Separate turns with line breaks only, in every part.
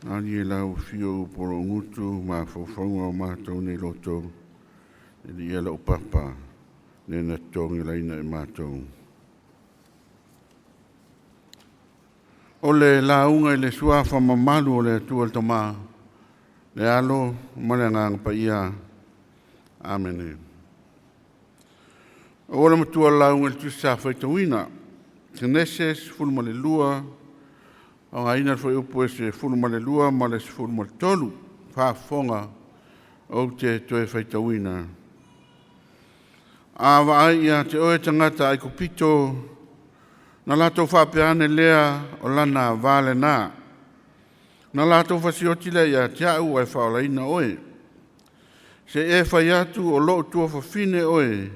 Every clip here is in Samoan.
Malie lau afio upu o loo gutu mafaufauga o matou nei loto, e lia lau papa, le na totogi laina e matou. O le lauga i le suafa mamalu o le Atua le Tama, le Alo ma le Agaga Paia. Amene. O le matua lauga i le tusi sa faitauina. Kenese 12, aogaina le fuaiupu e 12 ma le 13. Faafofoga ou te toe faitauina. A vaai ia te oe tagata Aikupito, na latou faapea ane lea, o lana ava lena. Na latou fasioti lea ia te au ae faaolaina oe. Se i e fai atu o lou tuafafine oe,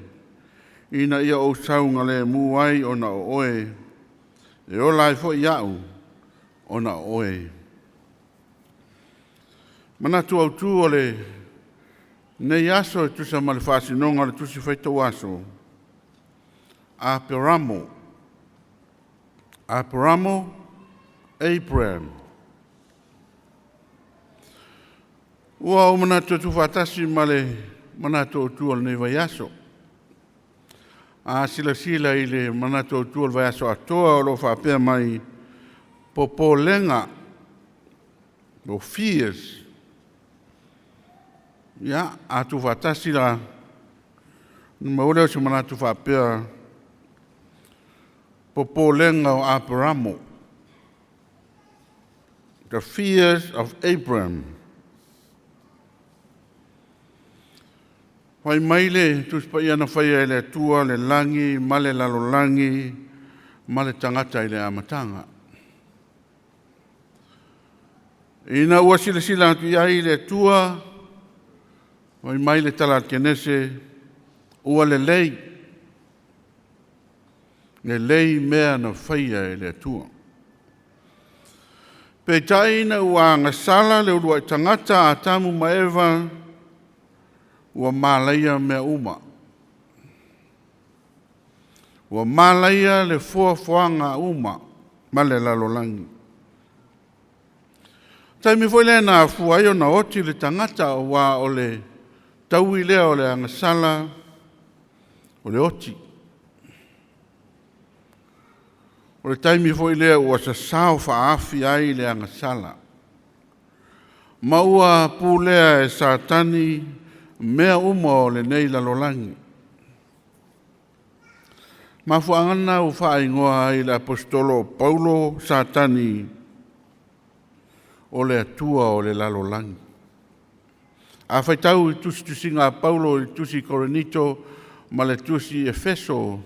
ina ia ou saogalemu ai ona o oe, e ola ai foi au ona o oe. Manatu autu o lenei aso e tusa ma le faasinoga o le Tusi Faitau Aso, Aperamo. Aperamo, Abraham. Ua ou manatu e tuufaatasi ma le manatu autu o lenei vaiaso. A silasila i le manatu autu o le vaiaso atoa o lo o faapea mai, popolega o fears. Ia, a tuufaatasi la, ona maua lea o se manatu faapea, popolega o Aperamo, the fears of Abram. Fai mai le Tusi Paia na faia e le Atua le lagi ma le lalolagi ma le tagata i le amataga. Ina ua silasila atu i ai le Atua, fai mai le tala a le Kenese, ua lelei, lelei mea na faia e le Atua. Peitai ina ua agasala le uluai tagata Atamu ma Eva, ua malaia mea uma. Ua malaia le foafoaga uma ma le lalolagi. O le taimi foi lea na afua ai ona oti le tagata aua o le taui lea o le agasala o le oti. O le taimi foi lea ua sasao faaafi ai le agasala ma ua pulea e Satani mea uma o lenei lalolagi. Mafuaaga lena ua faaigoa ai e le Aposetolo o Paulo Satani o le atua o le lalolagi. A faitau i tusitusiga a Paulo i le tusi i Korinito ma le tusi i Efeso,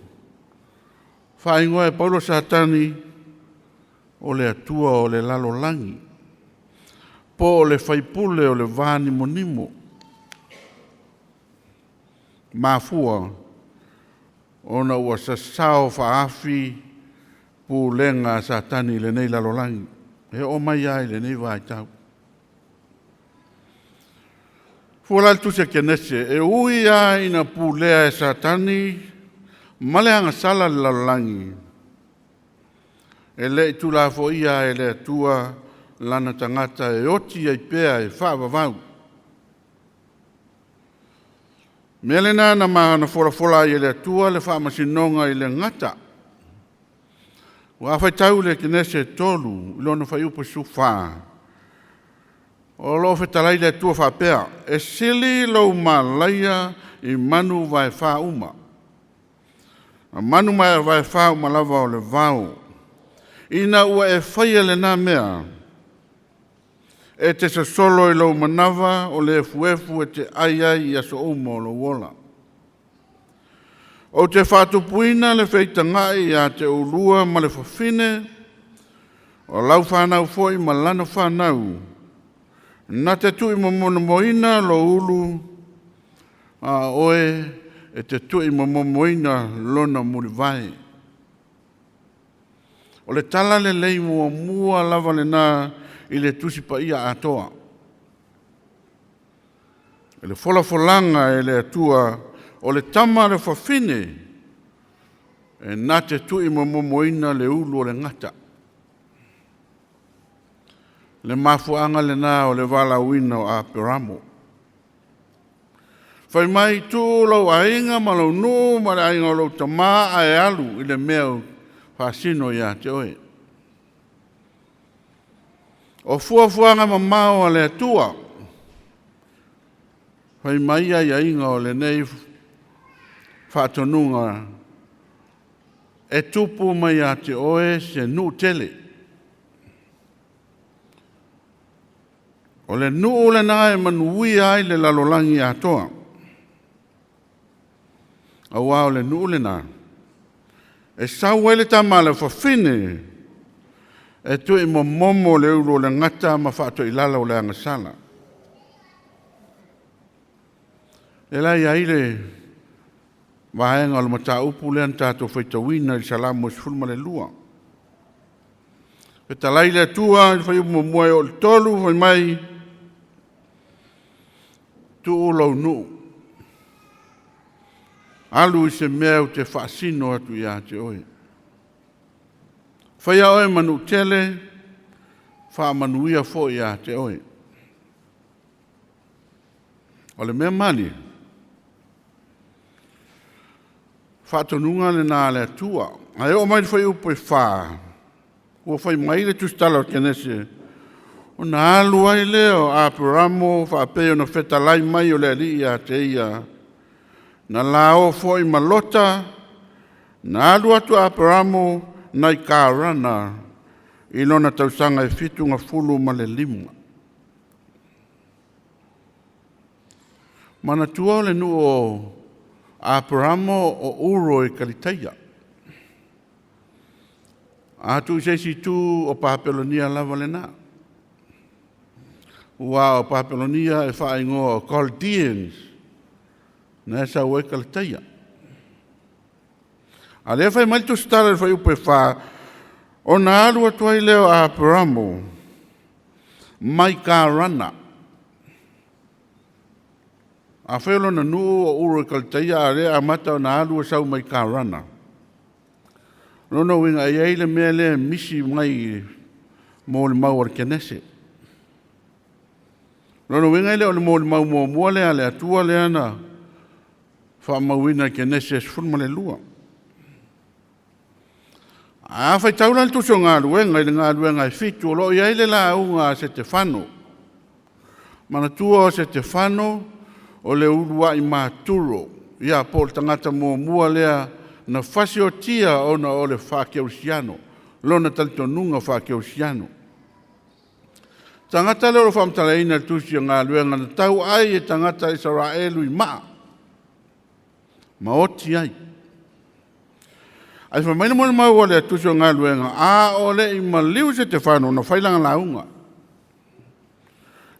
faaigoa e Paulo Satani o le atua o le lalolagi, po o le faipule o le vanimonimo. Mafua ona ua sasao faaafi pulega a Satani i lenei lalolagi, e oo mai lava i lenei vaitau. Fua la le tusi a Kenese, e ui lava ina pulea e Satani ma le agasala le lalolagi, e le i tuulafoaia e le Atua lana tagata e oti ai pea e faavavau. O le mea lena na folafola ai e le Atua le faamasinoga i le gata. Aua a faitau i le Kenese 3 i lona fuaiupu e 14, o lo o fetalai le Atua faapea, “E sili lou malaia i manu vaefa uma, manu vaefa uma lava o le vao. Ina ua e faia lena mea, e te sosolo i lou manava o le efuefu e te ai ai i aso uma o lou ola. Ou te faatupuina le feitagai ia te oulua ma le fafine, o lau fanau foi ma lana fanau, na te tuimomomoina lou ulu, a o oe e te tuimomomoina lona mulivae.” O le tala lelei muamua lava lena i le Tusi Paia atoa. O le folafolaga e le Atua, o le tama a le fafine e na te tuimomomoina le ulu o le gata. Le mafuaaga lena o le valaauina o Aperamo. Fai mai tuu lou aiga ma lou nuu ma le aiga o lou tamā ae alu i le mea o faasino ia te oe. O fuafuaga mamao a le Atua, fai mai aiaiga o lenei faatonuga, e tupu mai ia te oe se nuu tele. O le nuu lena e manuia ai le lalolagi atoa. Auā o le nuu lena, e sau ai le tama a le fafine e tuimomomo le ulu o le gata ma faatoilalo o le agasala. E la i ai le vaega o le mataupu lea na tatou faitauina i le Salamo 12. Fetalai le Atua i le fuaiupu muamua e oo i le 3, fai mai, tuu lou nuu, alu i se mea ou te faasino atu ia te oe. Faia oe ma nuu tele, faamanuia foi ia te oe. O le mea malie, faatonuga lena a le Atua. Ae oo mai le fuaiupu e 4, ua fai mai le tusitala o Kenese, ona alu ai lea o Aperamo faapei ona fetalai mai o le Alii ia te ia, na lao foi ma Lota, na alu atu a Aperamo nai Karana i lona tausaga e 75. Manatua o le nuu o Aperamo o Uro i Kaliteia. A tuu i se isi itu o Papelonia lava lena. Ua o Papelonia e faaigoa o Chaldeans, na e sau ai Kaliteia. A lea fai mai le tusitala i le fuaiupu e 4, ona alu atu ai lea o Aperamo mai Karana. Afai o lona nuu o Uro i Kaliteia, a o lea e amata ona alu e sau mai Karana. Lona uiga e i ai le mea lea e misi mai mo le mau a le Kenese. Lona uiga e le o le molimau muamua lea a le Atua lea na faamauina i Kenese 12. A faitau la le tusi o galuega i le galuega e 7, o lo o i ai le lauga a Setefano. Manatua o Setefano o le uluai maturo, ia po o le tagata muamua lea na fasiotia ona o le faakerisiano, lona talitonuga faakerisiano. Tagata lea o lo o faamatalaina i le tusi o galuega na tauai e tagata Isaraelu i maa, ma oti ai. Ae fai mai le molimau a le tusi o galuega, a o le i maliu Setefano na fai lana lauga.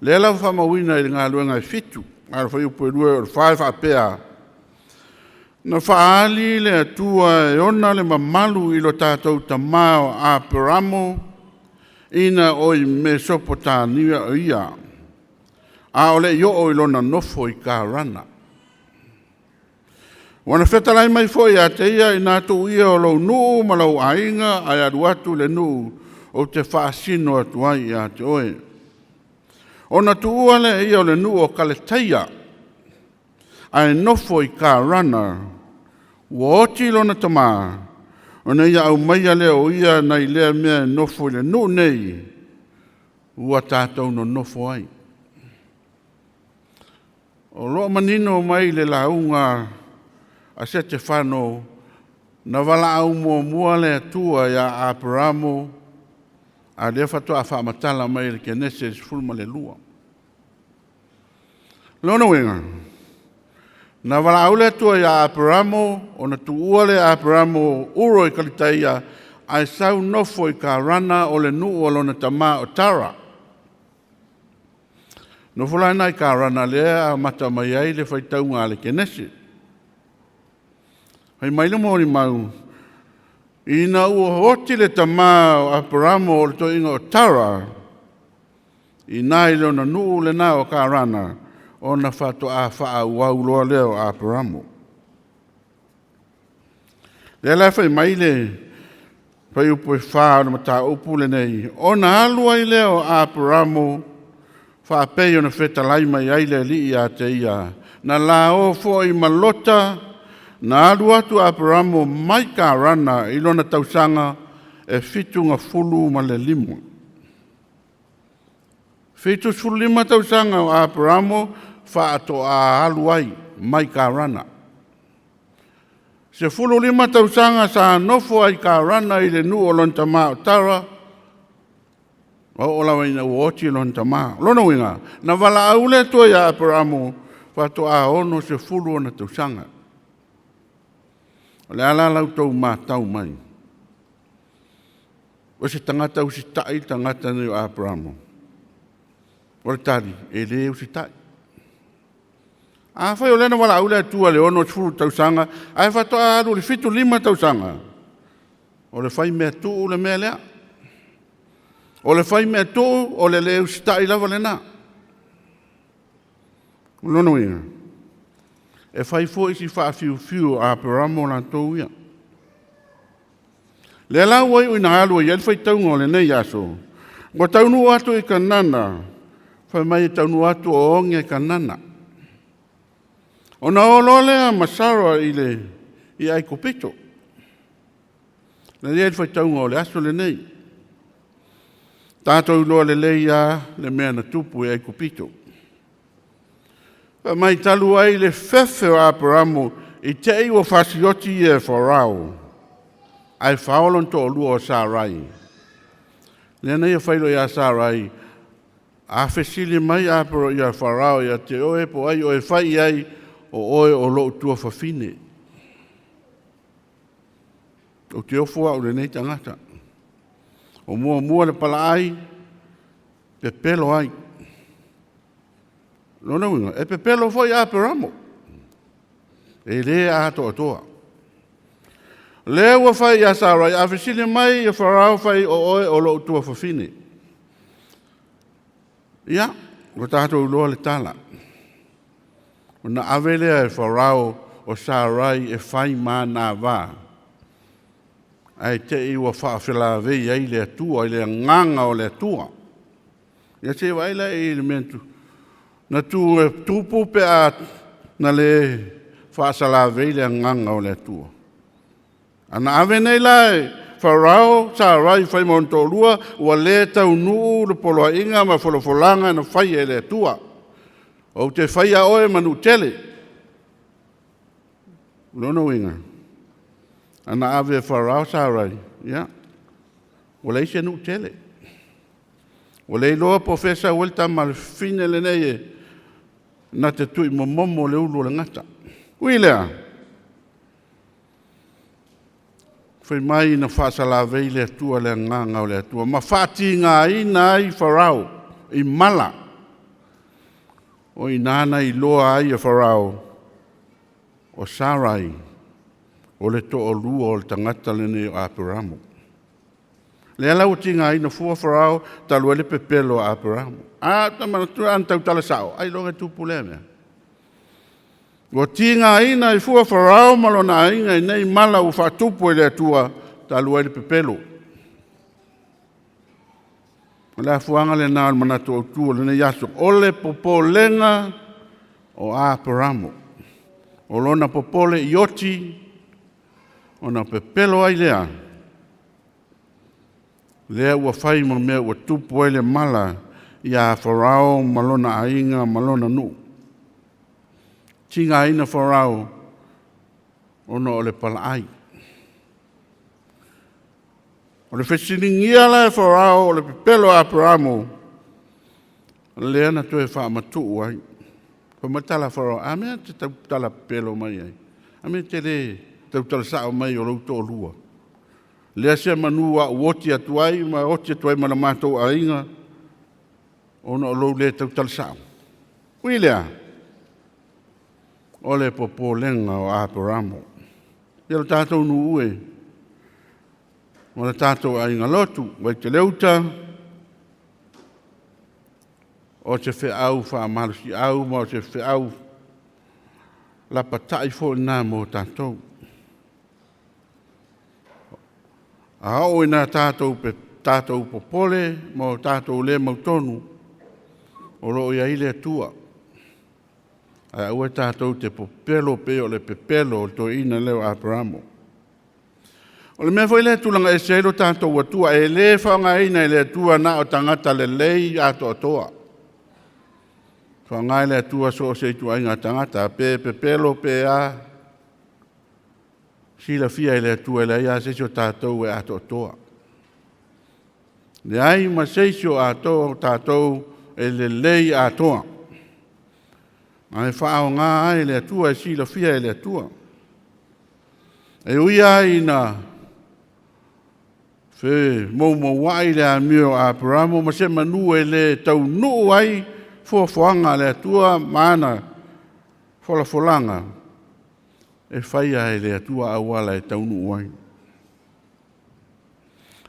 Lea la ua faamauina i le galuega e 7, a o le fuaiupu e 2 e oo i le 4 e faapea, na faaali le Atua e ona le mamalu i lo tatou tamā o Aperamo ina o i Mesopotamia o ia, a o le i oo i lona nofo i Karana. Ua na fetalai mai foi ia te ia, ina tuu ia o lou nuu ma lou aiga ae alu atu i le nuu ou te faasino atu ai ia te oe. Ona tuua lea e ia o le nuu o Kaleteia, ae nofo i Karana, ua oti lona tamā, ona ia aumaia lea o ia nai lea mea e nofo i le nuu nei, ua tatou nonofo ai. O lo o manino mai le lauga a Setefano, na valaau muamua le Atua ia Aperamo, a o lea faatoa faamatala mai e le Kenese 12. Lona uiga, na valaau le Atua ia Aperamo, ona tuua lea e Aperamo Uro i Kaliteia, ae sau nofo i Karana o le nuu o lona tamā o Tara. Nofo la i Karana lea e amata mai ai le faitauga a le Kenese. Fai mai le molimau, ina ua oti le tamā o Aperamo o le toeaina o Tara, ina i lona nuu lena o Karana, ona faatoa faaauau loa lea o Aperamo. Lea la e fai mai le Fuaiupu 4 o le mataupu lenei, ona alu ai lea o Aperamo faapei ona fetalai mai ai le Alii ia te ia, na lao foi ma Lota, na alu atu Aperamo mai Karana i lona tausaga e 75. 75 tausaga o Aperamo faatoa alu ai mai Karana. 15 tausaga sa nofo ai i Karana i le nuu o lona tama o Tara, ma oo lava ina ua oti lona tama. O lona uiga, na valaau le Atua ia Aperamo faatoa 60 ona tausaga. O le a la la outou matau mai? O se tagata usitai le tagata lenei o Aperamo? O le tali, e le usitai. Afai o lea na valaau le Atua i le 60 tausaga, ae faatoa alu i le 75 tausaga, o le faimea tuu le mea lea. O le faimea tuu, o le le usitai lava lena. O lona uiga, e fai foi si faafiufiu o Aperamo latou ia. Lea la ua iu ina alu ai le faitauga o lenei aso, ua taunuu atu i Kanana, fai mai e taunuu atu o oge Kanana. Ona o loa lea ma Sara i Aikupito. Na i ai le faitauga o le aso lenei. Tatou iloa lelei lava le mea na tupu i Aikupito. Fai mai talu ai le fefe o Aperamo i te i ua fasioti ia e Farao, ae fao lona toalua o Sarai. Lea na ia fai loa ia Sarai, a fesili mai Apero ia Farao ia te oe po o ai oe e fai i ai, o oe o lou tuafafine. Ou te ofo au i lenei tagata. O muamua le palaai, pepelo ai. Lona uiga, e pepelo foi Aperamo. E le atoatoa. Lea ua fai ia Sarai, a fesili mai ia Farao, fai o oe o lou tuafafine. Ia, ua tatou iloa le tala. Ona ave lea e Farao o Sarai e fai ma anava, ae te i ua faafelavei ai le Atua i le agaga o le Atua. Ia se i vaai la i le mea na tupu pe a na le faasalavei le agaga o le Atua. Ana ave nei la e Farao Sarai fai ma ona toalua, ua le taunuu le poloaiga ma folafolaga na faia e le Atua. Ou te faia oe ma nuu tele. O lona uiga, ana ave e Farao Sarai, ia, ua leai se nuu tele. Ua le iloa po o fea e sau ai le tama a le fafine lenei e na te tuimomomo le ulu o le gata. Ui lea, fai mai na faasalavei le Atua, le agaga o le Atua, ma faatigaina ai Farao i mala. O i ina na iloa ai e Farao o Sarai o le toalua o le tagata lenei o Aperamo. Lea la ua tigaina fua Farao talu ai le pepelo o Aperamo. A ta manatua ana tautala sao, ailoga e tupu lea mea. Ua tigaina ai fua Farao ma lona aiga i nei mala ua faatupu e le Atua talu ai le pepelo. O le afuaga lena o le manatu autu o lenei aso, o le popolega o Aperamo. O lona popole i oti, ona pepelo ai lea, lea ua fai ma mea ua tupu ai le mala ia Farao ma lona aiga ma lona nuu. Tigaina Farao ona o le palaai. O le fesiligia la e Farao o le pepelo o Aperamo, lea na toe faamatuu ai. Fai mai le tala a Farao, a mea e te tautala pepelo mai ai? A mea e te le tautala sao mai o lou toalua? Lea semeamanu a ou oti atu ai ma oti atu ai ma le matou aiga ona o lou le tautala sao. Ui lea, o le popolega o Aperamo. Ia lo tatou nuu e, ma le tatou aiga lotu, Vaiteleuta, o se feau faamalosiau ma o se feau lapatai foi lena mo tatou. A oo ina tatou popole ma o tatou le mautonu, o lo o i ai le Atua. Ae aua tatou te popole pei o le pepelo o le toeaina lea o Aperamo. O le mea foi lea e tulaga ese ai lo tatou Atua, e le faaaogaina e le Atua na o tagata lelei atoatoa. E faaaoga e le Atua so o se ituaiga tagata, pe pepelo pe a, silafia e le Atua e leai lava se isi o tatou e atoatoa. Leai ma se isi o tatou e lelei atoa. Ae faaaoga lava e le Atua, e silafia e le Atua. E ui lava ina femoumouai le amio a Aperamo ma semanu e le taunuu ai fuafuaga a le Atua ma ana folafolaga, e fai lava e le Atua auala e taunuu ai.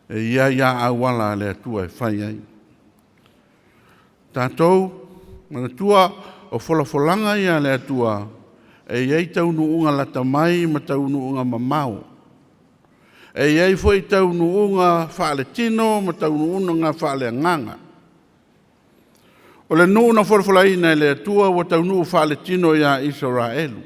E i ai lava auala a le Atua e fai ai. Tatou, manatua, o folafolaga ia a le Atua, e i ai taunuuga lata mai ma taunuuga mamao. E i ai foi taunuuga faaletino ma taunuuga faaleagaga. O le nuu na folafolaina e le Atua ua taunuu faaletino ia Isaraelu,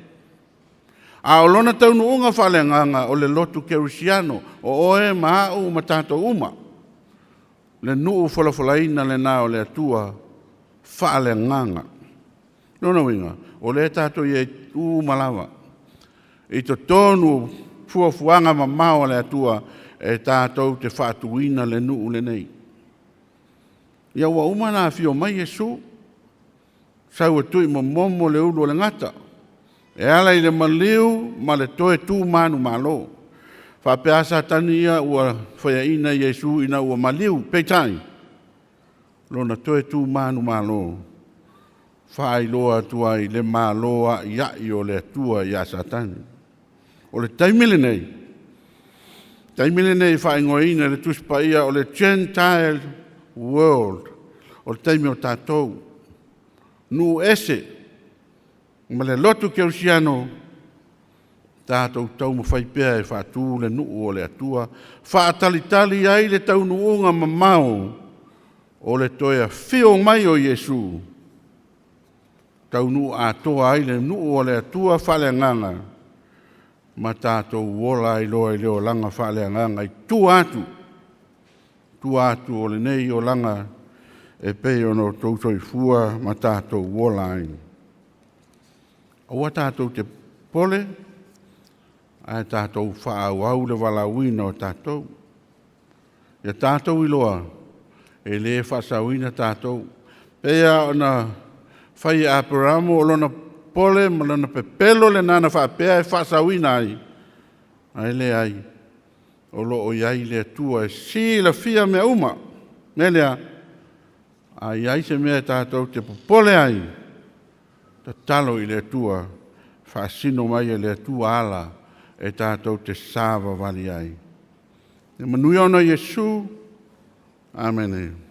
a o lona taunuuga faaleagaga o le lotu kerisiano, o oe ma au ma tatou uma. Le nuu folafolaina lena o le Atua faaleagaga. O lona uiga, o lea tatou te i ai uma lava i totonu o fuafuaga mamao a le Atua e tatou te faatuina le nuu lenei. Ia ua uma ona afio mai Iesu, sau e tuuimomomo le ulu o le gata e ala i le maliu ma le toe tu manumalo. Faapea lava Satani ia ua faiaina Iesu ina ua maliu, peitai, o lona toe tu manumalo, faailoa atu ai le malo a'ia'i o le Atua ia Satani. O le taimi lenei, taimi lenei e faaigoaina e le Tusi Paia o le Gentile world, o le taimi o tatou, nuu ese ma le lotu kerisiano, tatou taumafai pea e faatu le nuu o le Atua, faatalitali ai le taunuuga mamao o le toe afio mai o Iesu, taunuu atoa ai le nuu o le Atua faaleagaga ma tatou ola ai loa i le olaga faaleagaga i tua atu o lenei olaga e pei ona outou soifua ma tatou ola ai. Aua tatou te popole, ae tatou faaauau le valaauina o tatou. Ia tatou iloa, e le faasaoina tatou. E pei lava ona fai e Aperamo o lona popole ma lona pepelo lena na faapea e faasaoina ai, ae leai, o lo o i ai le Atua e silafia mea uma. O le mea lea, a i ai se mea tatou te popole ai, tatalo i le Atua, faasino mai e le Atua ala e tatou te savavali ai. Ia manuia ona o Iesu. Amene.